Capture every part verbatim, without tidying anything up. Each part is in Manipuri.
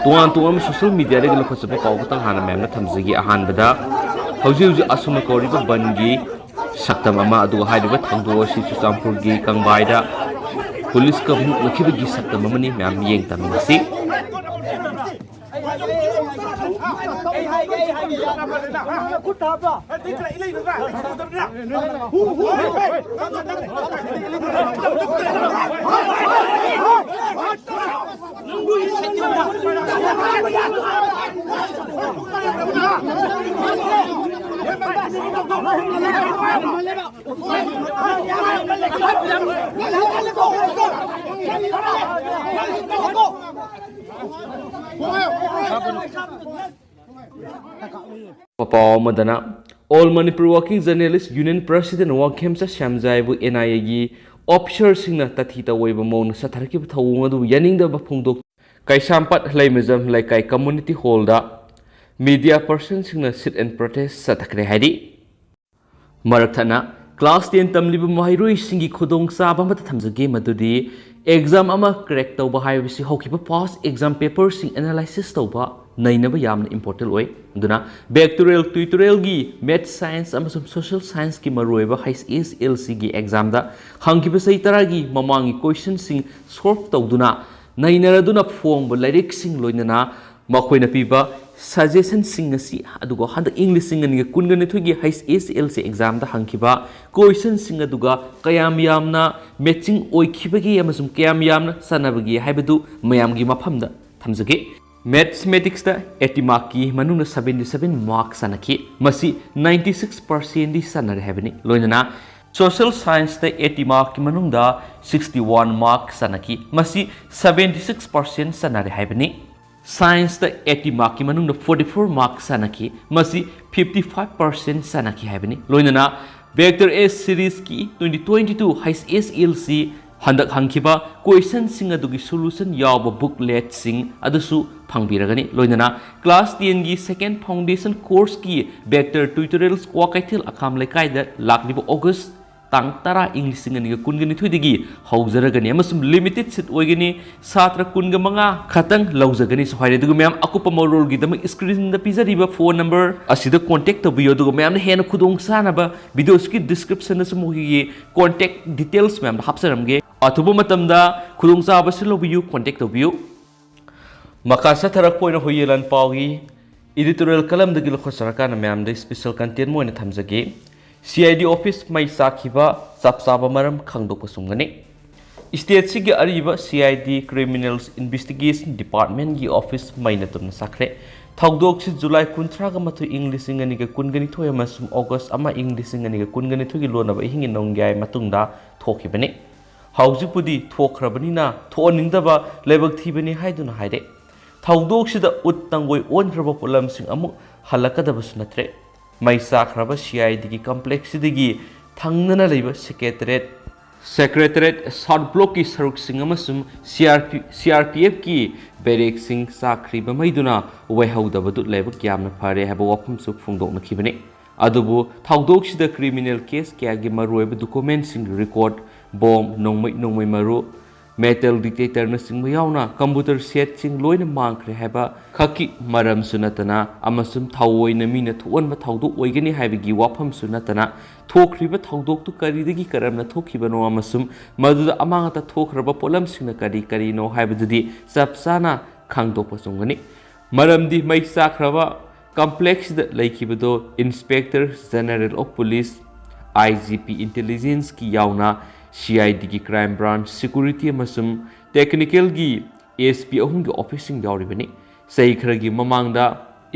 ꯇꯣꯉꯥꯟ ꯇꯣꯉꯥꯟꯕ ꯁꯣꯁꯤꯌꯦꯜ ꯃꯤꯗꯤꯌꯥꯗꯒꯤ ꯂꯧꯈꯠꯆꯕ ꯄꯥꯎ ꯈꯛꯇꯪ ꯍꯥꯟꯅ ꯃꯌꯥꯝꯗ ꯊꯝꯖꯒꯦ꯫ ꯑꯍꯥꯟꯕꯗ, ꯍꯧꯖꯤꯛ ꯍꯧꯖꯤꯛ ꯑꯁꯣꯝꯅ ꯀꯧꯔꯤꯕ ꯕꯟꯒꯤ ꯁꯛꯇꯝ ꯑꯃ, ꯑꯗꯨꯒ ꯍꯥꯏꯔꯤꯕ ꯊꯧꯗꯣꯛ ꯑꯁꯤ ꯆꯨꯔꯆꯥꯟꯄꯨꯔꯒꯤ ꯀꯪꯕꯥꯏꯗ ꯄꯨꯂꯤꯁꯀ ꯃꯨꯛꯅꯈꯤꯕꯒꯤ ꯁꯛꯇꯝ ꯑꯃꯅꯤ꯫ ꯃꯌꯥꯝ ꯃꯤꯠꯌꯦꯡ ꯇꯝꯃꯤꯟꯅꯁꯤ꯫ ꯄꯥꯎ ꯑꯃꯗꯅ, All Manipur Working Journalist Union President ꯋꯥꯡꯈꯦꯝꯆꯥ ꯁ꯭ꯌꯥꯝꯖꯥꯏꯕꯨ ꯑꯦꯟ ꯑꯥꯏ ꯑꯦꯒꯤ ꯑꯣꯐꯤꯁꯔꯁꯤꯡꯅ ꯇꯥꯊꯤ ꯇꯥꯑꯣꯏꯕ ꯃꯑꯣꯡꯗ ꯆꯠꯊꯔꯛꯈꯤꯕ ꯊꯧꯑꯣꯡ ꯑꯗꯨꯕꯨ ꯌꯥꯅꯤꯡꯗꯕ ꯐꯣꯡꯗꯣꯛ꯫ ꯀꯩꯁꯥꯝꯄꯥꯠ, ꯂꯩꯃꯖꯝ ꯂꯩꯀꯥꯏ ꯀꯝꯃ꯭ꯌꯨꯅꯤꯇꯤ ꯍꯣꯜꯗ ꯃꯤꯗꯤꯌꯥ ꯄꯔꯁꯟꯁꯤꯡꯅ sit-in protest ꯆꯠꯊꯈ꯭ꯔꯦ ꯍꯥꯏꯔꯤ꯫ ꯃꯔꯛ ꯊꯠꯅ, ꯀ꯭ꯂꯥꯁ ꯇꯦꯟ ꯇꯝꯂꯤꯕ ꯃꯍꯩꯔꯣꯏꯁꯤꯡꯒꯤ ꯈꯨꯗꯣꯡꯆꯥꯕ ꯑꯃꯠꯇ ꯊꯝꯖꯒꯦ, ꯃꯗꯨꯗꯤ ꯑꯦꯛꯖꯥꯝ ꯑꯃ ꯀ꯭ꯔꯦꯛ ꯇꯧꯕ ꯍꯥꯏꯕꯁꯤ ꯍꯧꯈꯤꯕ ꯄꯥꯁ ꯑꯦꯛꯖꯥꯝ ꯄꯦꯄꯔꯁꯤꯡ ꯑꯦꯅꯥꯂꯥꯏꯁꯤꯁ ꯇꯧꯕ ꯅꯩꯅꯕ ꯌꯥꯝꯅ ꯏꯝꯄꯣꯔꯇꯦꯟ ꯑꯣꯏ꯫ ꯑꯗꯨꯅ back to real tutorialꯒꯤ ꯃꯦꯠꯁ, ꯁꯥꯏꯟꯁ ꯑꯃꯁꯨꯡ ꯁꯣꯁꯤꯌꯦꯜ ꯁꯥꯏꯟꯁꯀꯤ ꯃꯔꯨꯑꯣꯏꯕ ꯍꯩꯆ ꯑꯦꯁ ꯑꯦꯜ ꯁꯤꯒꯤ ꯑꯦꯛꯖꯥꯝꯗ ꯍꯪꯈꯤꯕ ꯆꯍꯤ ꯇꯔꯥꯒꯤ ꯃꯃꯥꯡꯒꯤ ꯀꯣꯏꯁꯟꯁꯤꯡ ꯁꯣꯜꯚ ꯇꯧꯗꯨꯅ ꯅꯩꯅꯔꯗꯨꯅ ꯐꯣꯡꯕ ꯂꯥꯏꯔꯤꯛꯁꯤꯡ, ꯂꯣꯏꯅꯅ ꯃꯈꯣꯏꯅ ꯄꯤꯕ ꯁꯖꯦꯁꯟꯁꯤꯡ ꯑꯁꯤ, ꯑꯗꯨꯒ ꯍꯟꯗꯛ ꯏꯪ ꯂꯤꯁꯤꯡ ꯑꯅꯤꯒ ꯀꯨꯟꯒ ꯅꯤꯊꯣꯏꯒꯤ ꯍꯩꯆ ꯑꯦꯁ ꯑꯦꯜ ꯁꯤ ꯑꯦꯛꯖꯥꯝꯗ ꯍꯪꯈꯤꯕ ꯀꯣꯏꯁꯟꯁꯤꯡ ꯑꯗꯨꯒ ꯀꯌꯥꯝ ꯌꯥꯝꯅ ꯃꯦꯠꯆꯤꯡ ꯑꯣꯏꯈꯤꯕꯒꯦ ꯑꯃꯁꯨꯡ ꯀꯌꯥꯝ ꯌꯥꯝꯅ ꯆꯥꯟꯅꯕꯒꯦ ꯍꯥꯏꯕꯗꯨ ꯃꯌꯥꯝꯒꯤ ꯃꯐꯝꯗ ꯊꯝꯖꯒꯦ꯫ ꯃꯦꯠꯁꯃꯦꯇꯤꯛꯁꯇ eighty markꯀꯤ ꯃꯅꯨꯡꯗ seventy seven mark ꯆꯥꯟꯅꯈꯤ꯫ ꯃꯁꯤ ninety six percentꯗꯤ ꯆꯥꯟꯅꯔꯦ ꯍꯥꯏꯕꯅꯤ꯫ ꯂꯣꯏꯅꯅ ꯁꯣꯁꯤꯌꯦꯜ ꯁꯥꯏꯟꯁꯇ eighty markꯀꯤ ꯃꯅꯨꯡꯗ sixty one mark ꯆꯥꯟꯅꯈꯤ꯫ ꯃꯁꯤ seventy six percent ꯆꯥꯟꯅꯔꯦ ꯍꯥꯏꯕꯅꯤ꯫ ꯁꯥꯏꯟꯁꯇ eighty markꯀꯤ ꯃꯅꯨꯡꯗ forty four mark ꯆꯥꯟꯅꯈꯤ꯫ ꯃꯁꯤ fifty five percent ꯆꯥꯟꯅꯈꯤ ꯍꯥꯏꯕꯅꯤ꯫ ꯂꯣꯏꯅꯅ Vector A seriesꯀꯤ twenty twenty two H S L C ꯍꯟꯗꯛ ꯍꯪꯈꯤꯕ ꯀꯣꯏꯁꯟꯁꯤꯡ ꯑꯗꯨꯒꯤ ꯁꯣꯂꯨꯁꯟ ꯌꯥꯎꯕ ꯕꯨꯛꯂꯦꯠꯁꯤꯡ ꯑꯗꯨꯁꯨ ꯐꯪꯕꯤꯔꯒꯅꯤ꯫ ꯂꯣꯏꯅꯅ ꯀ꯭ꯂꯥꯁ ꯇꯦꯟꯒꯤ second foundation courseꯀꯤ vector tutorials Kwakeithel ꯑꯈꯥꯝ ꯂꯩꯀꯥꯏꯗ ꯂꯥꯛꯂꯤꯕ ꯑꯣꯒꯁ ꯇꯥꯡ ꯇꯔꯥ ꯏꯪ ꯂꯤꯁꯤꯡ ꯑꯅꯤꯒ ꯀꯨꯟꯒ ꯅꯤꯊꯣꯏꯗꯒꯤ ꯍꯧꯖꯔꯒꯅꯤ ꯑꯃꯁꯨꯡ limited seat ꯑꯣꯏꯒꯅꯤ꯫ ꯁꯥꯇ꯭ꯔ ꯀꯨꯟꯒ ꯃꯉꯥ ꯈꯛꯇꯪ ꯂꯧꯖꯒꯅꯤꯁꯨ ꯍꯥꯏꯔꯦ꯫ ꯑꯗꯨꯒ ꯃꯌꯥꯝ, ꯑꯀꯨꯞꯄ ꯃꯔꯣꯜꯒꯤꯗꯃꯛ screenꯗ ꯄꯤꯖꯔꯤꯕ phone number ꯑꯁꯤꯗ contact ꯇꯧꯕꯤꯌꯨ꯫ ꯑꯗꯨꯒ ꯃꯌꯥꯝꯅ ꯍꯦꯟꯅ ꯈꯨꯗꯣꯡ ꯆꯥꯅꯕ videoꯁꯤꯒꯤ descriptionꯗꯁꯨ ꯃꯈꯣꯏꯒꯤ contact details ꯃꯌꯥꯝꯗꯣ ꯍꯥꯞꯆꯔꯝꯒꯦ꯫ ꯑꯊꯨꯕ ꯃꯇꯝꯗ ꯈꯨꯗꯣꯡꯆꯥꯕꯁꯤ ꯂꯧꯕꯤꯌꯨ, contact ꯇꯧꯕꯤꯌꯨ꯫ ꯃꯈꯥ ꯆꯠꯊꯔꯛꯄ ꯑꯣꯏꯅ ꯍꯨꯏꯌꯦꯟ ꯂꯥꯟ ꯄꯥꯎꯒꯤ editorial columnꯗꯒꯤ ꯂꯧꯈꯠꯆꯔꯀꯥꯟꯗ ꯃꯌꯥꯝꯗ special content ꯑꯃ ꯑꯣꯏꯅ ꯊꯝꯖꯒꯦ꯫ CID office ꯃꯩ ꯆꯥꯛꯈꯤꯕ ꯆꯞ ꯆꯥꯕ ꯃꯔꯝ ꯈꯪꯗꯣꯛꯄ ꯆꯨꯝꯒꯅꯤ꯫ Stateꯁꯤꯒꯤ ꯑꯔꯤꯕ CID Criminals Investigation Departmentꯀꯤ office ꯃꯩꯅ ꯇꯨꯝꯅ ꯆꯥꯛꯈ꯭ꯔꯦ꯫ ꯊꯧꯗꯣꯛꯁꯤ ꯖꯨꯂꯥꯏ ꯀꯨꯟꯊ꯭ꯔꯥꯒ ꯃꯥꯊꯣꯏ ꯏꯪ ꯂꯤꯁꯤꯡ ꯑꯅꯤꯒ ꯀꯨꯟꯒ ꯅꯤꯊꯣꯏ ꯑꯃꯁꯨꯡ ꯑꯣꯒꯁ ꯑꯃ ꯏꯪ ꯂꯤꯁꯤꯡ ꯑꯅꯤꯒ ꯀꯨꯟꯒ ꯅꯤꯊꯣꯏꯒꯤ ꯂꯣꯟꯅꯕ ꯑꯍꯤꯡꯒꯤ ꯅꯣꯡꯌꯥꯏ ꯃꯇꯨꯡꯗ ꯊꯣꯛꯈꯤꯕꯅꯤ꯫ ꯍꯧꯖꯤꯛꯄꯨꯗꯤ ꯊꯣꯛꯈ꯭ꯔꯕꯅꯤꯅ ꯊꯣꯛꯍꯟꯅꯤꯡꯗꯕ ꯂꯥꯏꯕꯛ ꯊꯤꯕꯅꯤ ꯍꯥꯏꯗꯨꯅ ꯍꯥꯏꯔꯦ꯫ ꯊꯧꯗꯣꯛꯁꯤꯗ ꯎꯠ ꯇꯪꯒꯣꯏ ꯑꯣꯟꯈ꯭ꯔꯕ ꯄꯣꯠꯂꯝꯁꯤꯡ ꯑꯃꯨꯛ ꯍꯜꯂꯛꯀꯗꯕꯁꯨ ꯅꯠꯇ꯭ꯔꯦ꯫ ꯃꯩ ꯆꯥꯛꯈ꯭ꯔꯕ CIDꯒꯤ complexꯁꯤꯗꯒꯤ ꯊꯪꯅꯅ ꯂꯩꯕ Secretariat, Secretariat South Blockꯀꯤ ꯁꯔꯨꯛꯁꯤꯡ ꯑꯃꯁꯨꯡ CRP, CRPFꯀꯤ barrackꯁꯤꯡ ꯆꯥꯛꯈ꯭ꯔꯤꯕ ꯃꯩꯗꯨꯅ ꯑꯣꯏꯍꯧꯗꯕꯗꯨ ꯂꯥꯏꯕꯛ ꯌꯥꯝꯅ ꯐꯔꯦ ꯍꯥꯏꯕ ꯋꯥꯐꯝꯁꯨ ꯐꯣꯡꯗꯣꯛꯅꯈꯤꯕꯅꯤ꯫ ꯑꯗꯨꯕꯨ ꯊꯧꯗꯣꯛꯁꯤꯗ criminal case ꯀꯌꯥꯒꯤ ꯃꯔꯨꯑꯣꯏꯕ documentꯁꯤꯡ record, bomb, ꯅꯣꯡꯃꯩ, ꯅꯣꯡꯃꯩ ꯃꯔꯨ, metal detectorꯅꯆꯤꯡꯕ ꯌꯥꯎꯅ computer setꯁꯤꯡ ꯂꯣꯏꯅ ꯃꯥꯡꯈ꯭ꯔꯦ ꯍꯥꯏꯕ ꯈꯛꯀꯤ ꯃꯔꯝꯁꯨ ꯅꯠꯇꯅ ꯑꯃꯁꯨꯡ ꯊꯑꯣꯏꯅ ꯃꯤꯅ ꯊꯣꯛꯍꯟꯕ ꯊꯧꯗꯣꯛ ꯑꯣꯏꯒꯅꯤ ꯍꯥꯏꯕꯒꯤ ꯋꯥꯐꯝꯁꯨ ꯅꯠꯇꯅ ꯊꯣꯛꯈ꯭ꯔꯤꯕ ꯊꯧꯗꯣꯛꯇꯨ ꯀꯔꯤꯗꯒꯤ ꯀꯔꯝꯅ ꯊꯣꯛꯈꯤꯕꯅꯣ ꯑꯃꯁꯨꯡ ꯃꯗꯨꯗ ꯑꯃꯥꯡ ꯑꯇꯥ ꯊꯣꯛꯈ꯭ꯔꯕ ꯄꯣꯠꯂꯝꯁꯤꯡꯅ ꯀꯔꯤ ꯀꯔꯤꯅꯣ ꯍꯥꯏꯕꯗꯨꯗꯤ ꯆꯞ ꯆꯥꯅ ꯈꯪꯗꯣꯛꯄ ꯆꯨꯝꯒꯅꯤ꯫ ꯃꯔꯝꯗꯤ ꯃꯩ ꯆꯥꯛꯈ꯭ꯔꯕ complexꯁꯤꯗ ꯂꯩꯈꯤꯕꯗꯣ Inspector General of Police, IGP, Intelligenceꯀꯤ ꯌꯥꯎꯅ CIDꯒꯤ Crime Branch, Security ꯑꯃꯁꯨꯡ Technicalꯒꯤ SP ꯑꯍꯨꯝꯒꯤ officeꯁꯤꯡ ꯌꯥꯎꯔꯤꯕꯅꯤ꯫ ꯆꯍꯤ ꯈꯔꯒꯤ ꯃꯃꯥꯡꯗ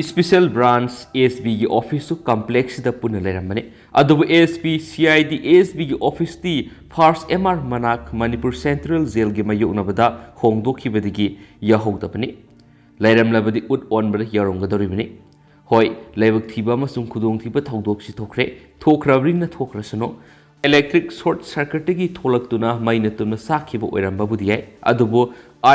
Special Branch SBꯒꯤ officeꯁꯨ complexꯁꯤꯗ ꯄꯨꯟꯅ ꯂꯩꯔꯝꯕꯅꯤ꯫ ꯑꯗꯨꯕꯨ SP, CID, SBꯒꯤ officeꯇꯤ first MR Manak Manipur Central Jailꯒꯤ ꯃꯥꯌꯣꯛꯅꯕꯗ ꯍꯣꯡꯗꯣꯛꯈꯤꯕꯗꯒꯤ ꯌꯥꯍꯧꯗꯕꯅꯤ꯫ ꯂꯩꯔꯝꯂꯕꯗꯤ ꯎꯠ ꯑꯣꯟꯕꯗ ꯌꯥꯎꯔꯝꯒꯗꯧꯔꯤꯕꯅꯤ꯫ ꯍꯣꯏ, ꯂꯥꯏꯕꯛ ꯊꯤꯕ ꯑꯃꯁꯨꯡ ꯈꯨꯗꯣꯡꯊꯤꯕ ꯊꯧꯗꯣꯛꯁꯤ ꯊꯣꯛꯈ꯭ꯔꯦ꯫ ꯊꯣꯛꯈ꯭ꯔꯕꯅꯤꯅ ꯊꯣꯛꯈ꯭ꯔꯁꯅꯨ꯫ Electric short circuitꯇꯒꯤ ꯊꯣꯛꯂꯛꯇꯨꯅ ꯃꯩꯅ ꯇꯨꯝꯅ ꯆꯥꯛꯈꯤꯕ ꯑꯣꯏꯔꯝꯕꯕꯨꯗꯤ ꯌꯥꯏ, ꯑꯗꯨꯕꯨ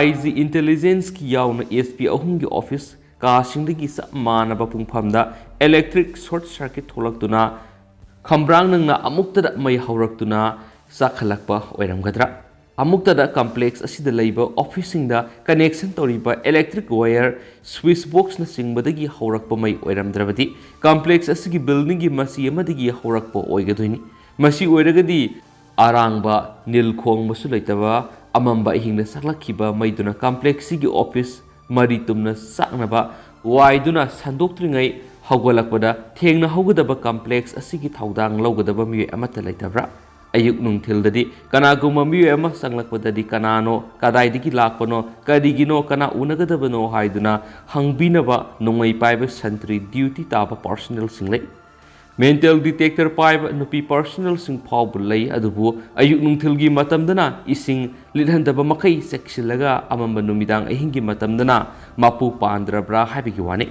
IG, Intelligenceꯀꯤ ꯌꯥꯎꯅ SP ꯑꯍꯨꯝꯒꯤ office ꯀꯥꯁꯤꯡꯗꯒꯤ ꯆꯞ ꯃꯥꯟꯅꯕ ꯄꯨꯡꯐꯝꯗ electric short circuit ꯊꯣꯛꯂꯛꯇꯨꯅ ꯈꯝꯕ꯭ꯔꯥꯡ ꯅꯪꯅ ꯑꯃꯨꯛꯇꯗ ꯃꯩ ꯍꯧꯔꯛꯇꯨꯅ ꯆꯥꯛꯈꯠꯂꯛꯄ ꯑꯣꯏꯔꯝꯒꯗ꯭ꯔꯥ? ꯑꯃꯨꯛꯇꯗ ꯀꯝꯄ꯭ꯂꯦꯛꯁ ꯑꯁꯤꯗ ꯂꯩꯕ ꯑꯣꯐꯤꯁꯁꯤꯡꯗ ꯀꯅꯦꯛꯁꯟ ꯇꯧꯔꯤꯕ ꯏꯂꯦꯛꯇ꯭ꯔꯤꯛ ꯋꯥꯌꯔ, ꯁ꯭ꯋꯤꯆ ꯕꯣꯛꯁꯅꯆꯤꯡꯕꯗꯒꯤ ꯍꯧꯔꯛꯄ ꯃꯩ ꯑꯣꯏꯔꯝꯗ꯭ꯔꯕꯗꯤ ꯀꯝꯄ꯭ꯂꯦꯛꯁ ꯑꯁꯤꯒꯤ ꯕꯤꯜꯗꯤꯡꯒꯤ ꯃꯆꯤ ꯑꯃꯗꯒꯤ ꯍꯧꯔꯛꯄ ꯑꯣꯏꯒꯗꯣꯏꯅꯤ꯫ ꯃꯁꯤ ꯑꯣꯏꯔꯒꯗꯤ ꯑꯔꯥꯡꯕ, ꯅꯤꯜ ꯈꯣꯡꯕꯁꯨ ꯂꯩꯇꯕ, ꯑꯃꯝꯕ ꯑꯍꯤꯡꯗ ꯁꯛꯂꯛꯈꯤꯕ ꯃꯩꯗꯨꯅ ꯀꯝꯄ꯭ꯂꯦꯛꯁꯁꯤꯒꯤ ꯑꯣꯐꯤꯁ ꯃꯔꯤ ꯇꯨꯝꯅ ꯆꯥꯛꯅꯕ ꯋꯥꯏꯗꯨꯅ ꯁꯟꯗꯣꯛꯇ꯭ꯔꯤꯉꯩ ꯍꯧꯒꯠꯂꯛꯄꯗ ꯊꯦꯡꯅꯍꯧꯒꯗꯕ ꯀꯝꯄ꯭ꯂꯦꯛꯁ ꯑꯁꯤꯒꯤ ꯊꯧꯗꯥꯡ ꯂꯧꯒꯗꯕ ꯃꯤꯑꯣꯏ ꯑꯃꯠꯇ ꯂꯩꯇꯕ꯭ꯔꯥ? ꯑꯌꯨꯛ ꯅꯨꯡꯊꯤꯜꯗꯗꯤ ꯀꯅꯥꯒꯨꯝꯕ ꯃꯤꯑꯣꯏ ꯑꯃ ꯆꯪꯂꯛꯄꯗꯗꯤ ꯀꯅꯥꯅꯣ, ꯀꯗꯥꯏꯗꯒꯤ ꯂꯥꯛꯄꯅꯣ, ꯀꯔꯤꯒꯤꯅꯣ, ꯀꯅꯥ ꯎꯅꯒꯗꯕꯅꯣ ꯍꯥꯏꯗꯨꯅ ꯍꯪꯕꯤꯅꯕ ꯅꯣꯡꯃꯩ ꯄꯥꯏꯕ ꯁꯟꯇ꯭ꯔꯤ ꯗ꯭ꯌꯨꯇꯤ ꯇꯥꯕ ꯄꯥꯔꯁꯣꯅꯦꯜꯁꯤꯡ ꯂꯩ꯫ ꯃꯦꯇꯦꯜ ꯗꯤꯇꯦꯛꯇꯔ ꯄꯥꯏꯕ ꯅꯨꯄꯤ ꯄꯥꯔꯁꯣꯅꯦꯜꯁꯤꯡ ꯐꯥꯎꯕ ꯂꯩ, ꯑꯗꯨꯕꯨ ꯑꯌꯨꯛ ꯅꯨꯡꯊꯤꯜꯒꯤ ꯃꯇꯝꯗꯅ ꯏꯁꯤꯡ ꯂꯤꯠꯍꯟꯗꯕ ꯃꯈꯩ ꯆꯦꯛꯁꯤꯜꯂꯒ ꯑꯃꯝꯕ ꯅꯨꯃꯤꯗꯥꯡ ꯑꯍꯤꯡꯒꯤ ꯃꯇꯝꯗꯅ ꯃꯄꯨ ꯄꯥꯟꯗ꯭ꯔꯕ꯭ꯔꯥ ꯍꯥꯏꯕꯒꯤ ꯋꯥꯅꯤ꯫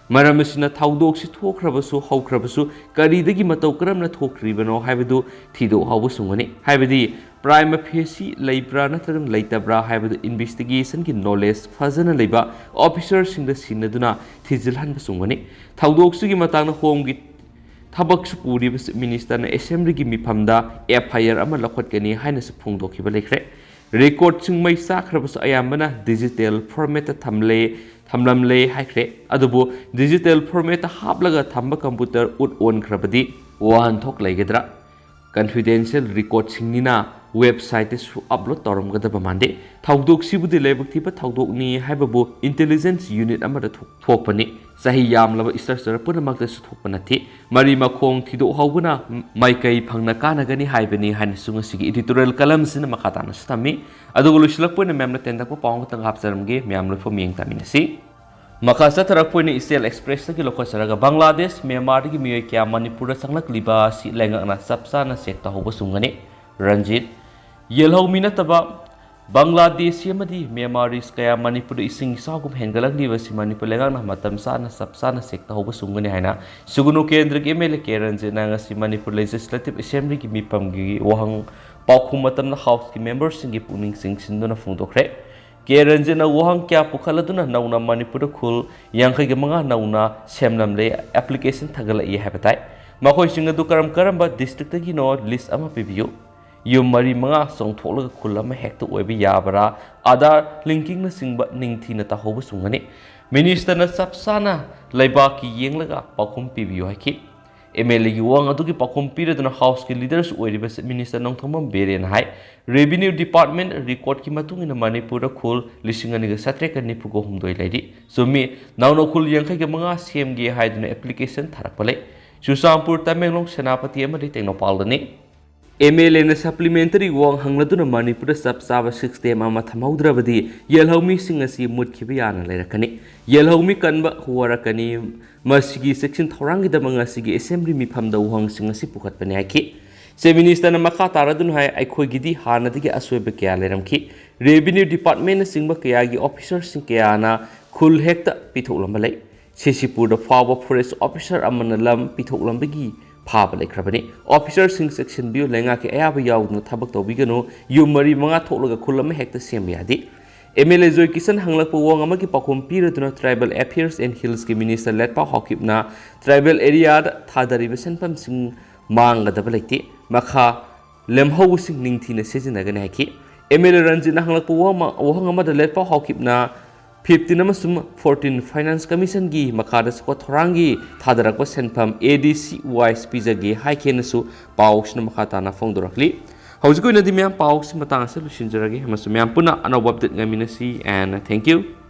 ꯃꯔꯝ ꯑꯁꯤꯅ ꯊꯧꯗꯣꯛꯁꯤ ꯊꯣꯛꯈ꯭ꯔꯕꯁꯨ ꯍꯧꯈ꯭ꯔꯕꯁꯨ ꯀꯔꯤꯗꯒꯤ ꯃꯇꯧ ꯀꯔꯝꯅ ꯊꯣꯛꯈ꯭ꯔꯤꯕꯅꯣ ꯍꯥꯏꯕꯗꯨ ꯊꯤꯗꯣꯛ ꯍꯧꯕ ꯁꯨꯡꯒꯅꯤ꯫ ꯍꯥꯏꯕꯗꯤ ꯄ꯭ꯔꯥꯏꯃ ꯐꯦꯁꯤ ꯂꯩꯕ꯭ꯔꯥ ꯅꯠꯇ꯭ꯔꯒ ꯂꯩꯇꯕ꯭ꯔꯥ ꯍꯥꯏꯕꯗꯨ ꯏꯟꯚꯦꯁꯇꯤꯒꯦꯁꯟꯒꯤ ꯅꯣꯂꯦꯖ ꯐꯖꯅ ꯂꯩꯕ ꯑꯣꯐꯤꯁꯔꯁꯤꯡꯗ ꯁꯤꯟꯅꯗꯨꯅ ꯊꯤꯖꯤꯜꯍꯟꯕ ꯆꯨꯝꯒꯅꯤ꯫ ꯊꯧꯗꯣꯛꯁꯤꯒꯤ ꯃꯇꯥꯡꯗ ꯍꯣꯝꯒꯤ ꯊꯕꯛꯁꯨ ꯄꯨꯔꯤꯕ ꯆꯤꯐ ꯃꯤꯅꯤꯁꯇꯔꯅ ꯑꯦꯁꯦꯝꯕ꯭ꯂꯤꯒꯤ ꯃꯤꯐꯝꯗ ꯑꯦꯐ ꯑꯥꯏ ꯑꯥꯔ ꯑꯃ ꯂꯧꯈꯠꯀꯅꯤ ꯍꯥꯏꯅꯁꯨ ꯐꯣꯡꯗꯣꯛꯈꯤꯕ ꯂꯩꯈ꯭ꯔꯦ꯫ ꯔꯦꯀꯣꯔꯠꯁꯤꯡ ꯃꯩ ꯆꯥꯛꯈ꯭ꯔꯕꯁꯨ ꯑꯌꯥꯝꯕꯅ ꯗꯤꯖꯤꯇꯦꯜ ꯐꯣꯔꯃꯦꯠꯇ ꯊꯝꯂꯦ, ꯊꯝꯂꯝꯂꯦ ꯍꯥꯏꯈ꯭ꯔꯦ꯫ ꯑꯗꯨꯕꯨ ꯗꯤꯖꯤꯇꯦꯜ ꯐꯣꯔꯃꯦꯠꯇ ꯍꯥꯞꯂꯒ ꯊꯝꯕ ꯀꯝꯄ꯭ꯌꯨꯇꯔ ꯎꯠ ꯑꯣꯟꯈ꯭ꯔꯕꯗꯤ ꯋꯥꯍꯟꯊꯣꯛ ꯂꯩꯒꯗ꯭ꯔꯥ? ꯀꯟꯐꯤꯗꯦꯟꯁꯤꯌꯦꯜ ꯔꯦꯀꯣꯔꯠꯁꯤꯡꯅꯤꯅ ꯋꯦꯕꯁꯥꯏꯠꯇꯁꯨ ꯑꯞꯂꯣꯗ ꯇꯧꯔꯝꯒꯗꯕ ꯃꯥꯟꯗꯦ꯫ ꯊꯧꯗꯣꯛꯁꯤꯕꯨꯗꯤ ꯂꯥꯏꯕꯛ ꯊꯤꯕ ꯊꯧꯗꯣꯛꯅꯤ ꯍꯥꯏꯕꯕꯨ ꯏꯟꯇꯦꯂꯤꯖꯦꯟꯁ ꯌꯨꯅꯤꯠ ꯑꯃꯗ ꯊꯣꯛ-, ꯊꯣꯛꯄꯅꯤ꯫ ꯆꯍꯤ ꯌꯥꯝꯂꯕ ꯏꯁꯇ꯭ꯔꯛꯆꯔ ꯄꯨꯝꯅꯃꯛꯇꯁꯨ ꯊꯣꯛꯄ ꯅꯠꯇꯦ꯫ ꯃꯔꯤ ꯃꯈꯣꯡ ꯊꯤꯗꯣꯛꯍꯧꯕꯅ ꯃꯥꯏꯀꯩ ꯐꯪꯅ ꯀꯥꯟꯅꯒꯅꯤ ꯍꯥꯏꯕꯅꯤ ꯍꯥꯏꯅꯁꯨ ꯉꯁꯤꯒꯤ ꯏꯗꯤꯇꯣꯔꯤꯌꯦꯜ ꯀꯂꯝꯁꯤꯅ ꯃꯈꯥ ꯇꯥꯅꯁꯨ ꯊꯝꯃꯤ꯫ ꯑꯗꯨꯒ ꯂꯣꯏꯁꯤꯜꯂꯛꯄ ꯑꯣꯏꯅ ꯃꯌꯥꯝꯅ ꯇꯦꯟꯇꯛꯄ ꯄꯥꯎ ꯑꯃꯈꯛꯇꯪ ꯍꯥꯞꯆꯔꯝꯒꯦ, ꯃꯌꯥꯝ ꯂꯣꯏꯐꯝ ꯌꯦꯡ ꯇꯥꯃꯤꯟꯅꯁꯤ꯫ ꯃꯈꯥ ꯆꯠꯊꯔꯛꯄ ꯑꯣꯏꯅ ꯏꯆꯦꯜ ꯑꯦꯛꯁꯄ꯭ꯔꯦꯁꯇꯒꯤ ꯂꯧꯈꯠꯆꯔꯒ, ꯕꯪꯒ꯭ꯂꯥꯗꯦꯁ, ꯃ꯭ꯌꯥꯟꯃꯥꯔꯗꯒꯤ ꯃꯤꯑꯣꯏ ꯀꯌꯥ ꯃꯅꯤꯄꯨꯔꯗ ꯆꯪꯂꯛꯂꯤꯕ ꯑꯁꯤ ꯂꯩꯉꯥꯛꯅ ꯆꯞ ꯆꯥꯅ ꯆꯦꯛ ꯇꯧꯍꯧꯕ ꯆꯨꯝꯒꯅꯤ꯫ ꯔꯟꯖꯤꯠ, ꯌꯦꯜꯍꯧꯃꯤ ꯅꯠꯇꯕ ꯕꯪꯒ꯭ꯂꯥꯗꯦꯁꯤ ꯑꯃꯗꯤ ꯃ꯭ꯌꯥꯟꯃꯥꯔꯤꯁ ꯀꯌꯥ ꯃꯅꯤꯄꯨꯔꯗ ꯏꯁꯤꯡ ꯏꯆꯥꯎꯒꯨꯝ ꯍꯦꯟꯒꯠꯂꯛꯂꯤꯕ ꯑꯁꯤ ꯃꯅꯤꯄꯨꯔ ꯂꯩꯉꯥꯛꯅ ꯃꯇꯝ ꯆꯥꯅ ꯆꯞ ꯆꯥꯅ ꯆꯦꯛ ꯇꯧꯍꯧꯕ ꯆꯨꯝꯒꯅꯤ ꯍꯥꯏꯅ ꯁꯨꯒꯨꯅꯨ ꯀꯦꯟꯗ꯭ꯔꯒꯤ ꯑꯦꯝ ꯑꯦꯜ ꯑꯦ ꯀꯦ ꯔꯟꯖꯤꯠꯅ ꯉꯁꯤ ꯃꯅꯤꯄꯨꯔ ꯂꯦꯖꯤꯁꯂꯦꯇꯤꯚ ꯑꯦꯁꯦꯝꯕ꯭ꯂꯤꯒꯤ ꯃꯤꯐꯝꯒꯤ ꯋꯥꯍꯪ ꯄꯥꯎꯈꯨꯝ ꯃꯇꯝꯗ ꯍꯥꯎꯁꯀꯤ ꯃꯦꯝꯕꯔꯁꯤꯡꯒꯤ ꯄꯨꯛꯅꯤꯡ ꯆꯤꯡꯁꯤꯟꯗꯨꯅ ꯐꯣꯡꯗꯣꯛꯈ꯭ꯔꯦ꯫ ꯀꯦ ꯔꯟꯖꯤꯠꯅ ꯋꯥꯍꯪ ꯀꯌꯥ ꯄꯨꯈꯠꯂꯗꯨꯅ ꯅꯧꯅ ꯃꯅꯤꯄꯨꯔꯗ ꯈꯨꯜ ꯌꯥꯡꯈꯩꯒ ꯃꯉꯥ ꯅꯧꯅ ꯁꯦꯝꯂꯝꯂꯦ, ꯑꯦꯄ꯭ꯂꯤꯀꯦꯁꯟ ꯊꯥꯒꯠꯂꯛꯏ ꯍꯥꯏꯕ ꯇꯥꯏ꯫ ꯃꯈꯣꯏꯁꯤꯡ ꯑꯗꯨ ꯀꯔꯝ ꯀꯔꯝꯕ ꯗꯤꯁꯇ꯭ꯔꯤꯛꯇꯒꯤꯅꯣ ꯂꯤꯁ ꯑꯃ ꯄꯤꯕꯤꯌꯨ꯫ ꯌꯨꯝ ꯃꯔꯤ ꯃꯉꯥ ꯆꯣꯡꯊꯣꯛꯂꯒ ꯈꯨꯜ ꯑꯃ ꯍꯦꯛꯇ ꯑꯣꯏꯕ ꯌꯥꯕ꯭ꯔꯥ? ꯑꯥꯙꯥꯔ ꯂꯤꯡꯀꯤꯡꯅꯆꯤꯡꯕ ꯅꯤꯡꯊꯤꯅ ꯇꯥꯍꯧꯕꯁꯨ ꯉꯝꯒꯅꯤ꯫ ꯃꯤꯅꯤꯁꯇꯔꯅ ꯆꯞ ꯆꯥꯅ ꯂꯩꯕꯥꯛꯀꯤ ꯌꯦꯡꯂꯒ ꯄꯥꯎꯈꯨꯝ ꯄꯤꯕꯤꯌꯨ ꯍꯥꯏꯈꯤ꯫ ꯑꯦꯝ ꯑꯦꯜ ꯑꯦꯒꯤ ꯋꯥꯍꯪ ꯑꯗꯨꯒꯤ ꯄꯥꯎꯈꯨꯝ ꯄꯤꯔꯗꯨꯅ ꯍꯥꯎꯁꯀꯤ ꯂꯤꯗꯔꯁꯨ ꯑꯣꯏꯔꯤꯕ ꯆꯤꯐ ꯃꯤꯅꯤꯁꯇꯔ ꯅꯣꯡꯊꯣꯝꯕꯝ ꯕꯤꯔꯦꯟꯅ ꯍꯥꯏ, ꯔꯦꯚꯤꯅ꯭ꯌꯨ ꯗꯤꯄꯥꯔꯠꯃꯦꯟ ꯔꯦꯀꯣꯔꯗꯀꯤ ꯃꯇꯨꯡ ꯏꯟꯅ ꯃꯅꯤꯄꯨꯔꯗ ꯈꯨꯜ ꯂꯤꯁꯤꯡ ꯑꯅꯤꯒ ꯆꯥꯇ꯭ꯔꯦꯠꯀ ꯅꯤꯐꯨꯒ ꯍꯨꯝꯗꯣꯏ ꯂꯩꯔꯤ꯫ ꯆꯨꯝꯃꯤ, ꯅꯧꯅ ꯈꯨꯜ ꯌꯥꯡꯈꯩꯒ ꯃꯉꯥ ꯁꯦꯝꯒꯦ ꯍꯥꯏꯗꯨꯅ ꯑꯦꯄ꯭ꯂꯤꯀꯦꯁꯟ ꯊꯥꯔꯛꯄ ꯂꯩ꯫ ꯆꯨꯔꯆꯥꯟꯄꯨꯔ, ꯇꯃꯦꯡꯂꯣꯡ, ꯁꯦꯅꯥꯄꯇꯤ ꯑꯃꯗꯤ ꯇꯦꯡꯅꯧꯄꯥꯜꯗꯅꯤ꯫ ꯑꯦꯝ ꯑꯦꯜ ꯑꯦꯅ ꯁꯄ꯭ꯂꯤꯃꯦꯟꯇꯔꯤ ꯋꯥꯍꯪ ꯍꯪꯂꯗꯨꯅ ꯃꯅꯤꯄꯨꯔꯗ ꯆꯞ ꯆꯥꯕ ꯁꯤꯁꯇꯦꯝ ꯑꯃ ꯊꯝꯍꯧꯗ꯭ꯔꯕꯗꯤ ꯌꯦꯜꯍꯧꯃꯤꯁꯤꯡ ꯑꯁꯤ ꯃꯨꯠꯈꯤꯕ ꯌꯥꯅ ꯂꯩꯔꯛꯀꯅꯤ꯫ ꯌꯦꯜꯍꯧꯃꯤ ꯀꯟꯕ ꯋꯥꯔꯛꯀꯅꯤ꯫ ꯃꯁꯤꯒꯤ ꯆꯦꯛꯁꯤꯟ ꯊꯧꯔꯥꯡꯒꯤꯗꯃꯛ ꯉꯁꯤꯒꯤ ꯑꯦꯁꯦꯝꯕ꯭ꯂꯤ ꯃꯤꯐꯝꯗ ꯋꯥꯍꯪꯁꯤꯡ ꯑꯁꯤ ꯄꯨꯈꯠꯄꯅꯤ ꯍꯥꯏꯈꯤ꯫ ꯆꯤꯐ ꯃꯤꯅꯤꯁꯇꯔꯅ ꯃꯈꯥ ꯇꯥꯔꯗꯨꯅ ꯍꯥꯏ, ꯑꯩꯈꯣꯏꯒꯤꯗꯤ ꯍꯥꯟꯅꯗꯒꯤ ꯑꯁꯣꯏꯕ ꯀꯌꯥ ꯂꯩꯔꯝꯈꯤ꯫ ꯔꯦꯚꯤꯅ꯭ꯌꯨ ꯗꯤꯄꯥꯔꯠꯃꯦꯟꯅꯆꯤꯡꯕ ꯀꯌꯥꯒꯤ ꯑꯣꯐꯤꯁꯔꯁꯤꯡ ꯀꯌꯥꯅ ꯈꯨꯜ ꯍꯦꯛꯇ ꯄꯤꯊꯣꯛꯂꯝꯕ ꯂꯩ꯫ ꯁꯤꯁꯤꯄꯨꯔꯗ ꯐꯥꯎꯕ ꯐꯣꯔꯦꯁ ꯑꯣꯐꯤꯁꯔ ꯑꯃꯅ ꯂꯝ ꯄꯤꯊꯣꯛꯂꯝꯕꯒꯤ ꯐꯥꯕ ꯂꯩꯈ꯭ꯔꯕꯅꯤ꯫ ꯑꯣꯐꯤꯁꯔꯁꯤꯡ ꯆꯦꯛꯁꯤꯟꯕꯤꯌꯨ, ꯂꯩꯉꯥꯛꯀꯤ ꯑꯌꯥꯕ ꯌꯥꯎꯗꯅ ꯊꯕꯛ ꯇꯧꯕꯤꯒꯅꯨ, ꯌꯨꯝ ꯃꯔꯤ ꯃꯉꯥ ꯊꯣꯛꯂꯒ ꯈꯨꯜ ꯑꯃ ꯍꯦꯛꯇ ꯁꯦꯝꯕ ꯌꯥꯗꯦ꯫ ꯑꯦꯝ ꯑꯦꯜ ꯑꯦ ꯖꯣꯏ ꯀꯤꯁꯟ ꯍꯪꯂꯛꯄ ꯋꯥꯍꯪ ꯑꯃꯒꯤ ꯄꯥꯎꯈꯨꯝ ꯄꯤꯔꯗꯨꯅ Tribal Affairs and Hillsꯀꯤ ꯃꯤꯅꯤꯁꯇꯔ ꯂꯦꯠꯄꯥꯎ ꯍꯥꯎꯀꯤꯞꯅ ꯇ꯭ꯔꯥꯏꯕꯦꯜ ꯑꯦꯔꯤꯌꯥꯗ ꯊꯥꯗꯔꯤꯕ ꯁꯦꯟꯐꯝꯁꯤꯡ ꯃꯥꯡꯒꯗꯕ ꯂꯩꯇꯦ, ꯃꯈꯥ ꯂꯦꯝꯍꯧꯕꯁꯤꯡ ꯅꯤꯡꯊꯤꯅ ꯁꯤꯖꯤꯟꯅꯒꯅꯤ ꯍꯥꯏꯈꯤ꯫ ꯑꯦꯝ ꯑꯦꯜ ꯑꯦ ꯔꯟꯖꯤꯠꯅ ꯍꯪꯂꯛꯄ ꯋꯥꯍꯪ ꯑꯃ-, ꯋꯥꯍꯪ ꯑꯃꯗ ꯂꯦꯠꯄꯥꯎ ꯍꯥꯎꯀꯤꯞꯅ ꯐꯤꯐꯇꯤꯟ ꯑꯃꯁꯨꯡ ꯐꯣꯔꯇꯤꯟ ꯐꯥꯏꯅꯥꯟꯁ ꯀꯃꯤꯁꯟꯒꯤ ꯃꯈꯥꯗ ꯆꯥꯎꯈꯠ ꯊꯧꯔꯥꯡꯒꯤ ꯊꯥꯗꯔꯛꯄ ꯁꯦꯟꯐꯝ ꯑꯦ ꯗꯤ ꯁꯤ ꯋꯥꯏꯁ ꯄꯤꯖꯒꯦ ꯍꯥꯏꯈꯤꯅꯁꯨ ꯄꯥꯎꯁꯤꯅ ꯃꯈꯥ ꯇꯥꯅ ꯐꯣꯡꯗꯣꯔꯛꯂꯤ꯫ ꯍꯧꯖꯤꯛꯀꯤ ꯑꯣꯏꯅꯗꯤ ꯃꯌꯥꯝ ꯄꯥꯎꯁꯤ ꯃꯇꯥꯡ ꯑꯁꯤꯗ ꯂꯣꯏꯁꯤꯟꯖꯔꯒꯦ ꯑꯃꯁꯨꯡ ꯃꯌꯥꯝ ꯄꯨꯟꯅ ꯑꯅꯧꯕ ꯑꯞꯗꯦꯠ ꯉꯥꯏꯃꯤꯟꯅꯁꯤ, and thank you꯫